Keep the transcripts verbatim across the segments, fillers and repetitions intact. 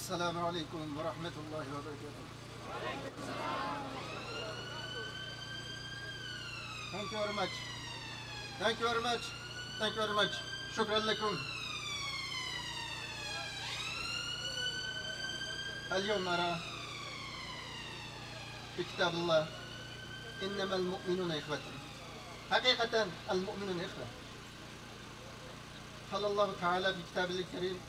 السلام عليكم ورحمة الله وبركاته. Thank you very much. Thank you very much. Thank you very much. شكرا لكم. اليوم أرى في كتاب الله: إنما المؤمنون إخوة. حقيقة المؤمنون إخوة. قال الله تعالى في كتابه الكريم: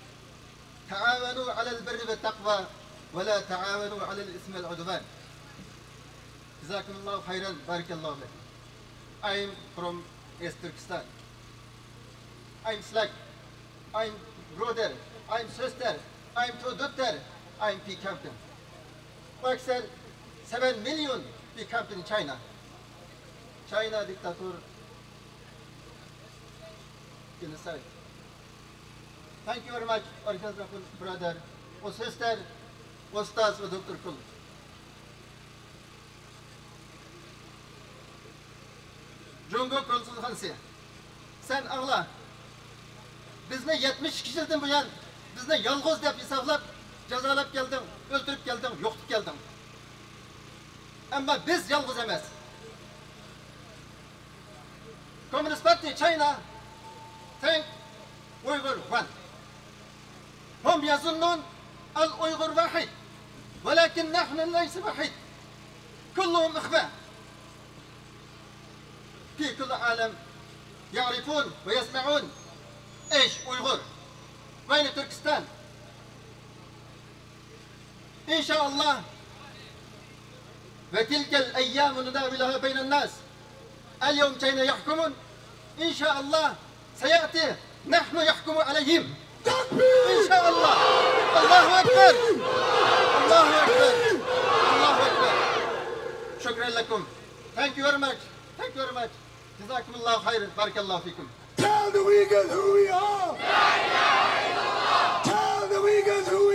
تعاونوا على البر والتقوى ولا تعاونوا على الإثم والعدوان. جزاكم الله خيرا، بارك الله فيكم. I'm from East Turkestan. I'm Slack. I'm brother. I'm sister. I'm two daughter. I'm P Compton. Pakistan, seven million P Compton China. China dictator genocide. Thank you very much, organization brother, و sister، و ئۇستاز، و دوكتور كۇل. جۇڭگو كونسۇلخانىسى، سەن ئاڭلا. بىزنى يەتمىش ئىككى يىلدىن بۇيان بىزنى يالغۇز دەپ ھېسابلاپ، جازالاپ كەلدىڭ، ئۆلتۈرۈپ كەلدىڭ، يوقىتىپ كەلدىڭ. ئەمما بىز يالغۇز ئەمەس. كوممۇنىست پارتىيە چاينا، تەڭ ئۇيغۇر ۋان. هم يظنون الأيغور واحد، ولكن نحن ليس واحد. كلهم إخوة في كل العالم، يعرفون ويسمعون إيش أيغور، وين تركستان. إن شاء الله. وتلك الأيام نداولها بين الناس. اليوم تشاينا يحكمون، إن شاء الله سيأتي نحن يحكم عليهم. إن شاء الله. الله أكبر. الله أكبر. الله أكبر. شكرا لكم. Thank you very much. Thank you very much. جزاكم الله خيرا. بارك الله فيكم. Tell the Uyghurs who we are. Tell the Uyghurs who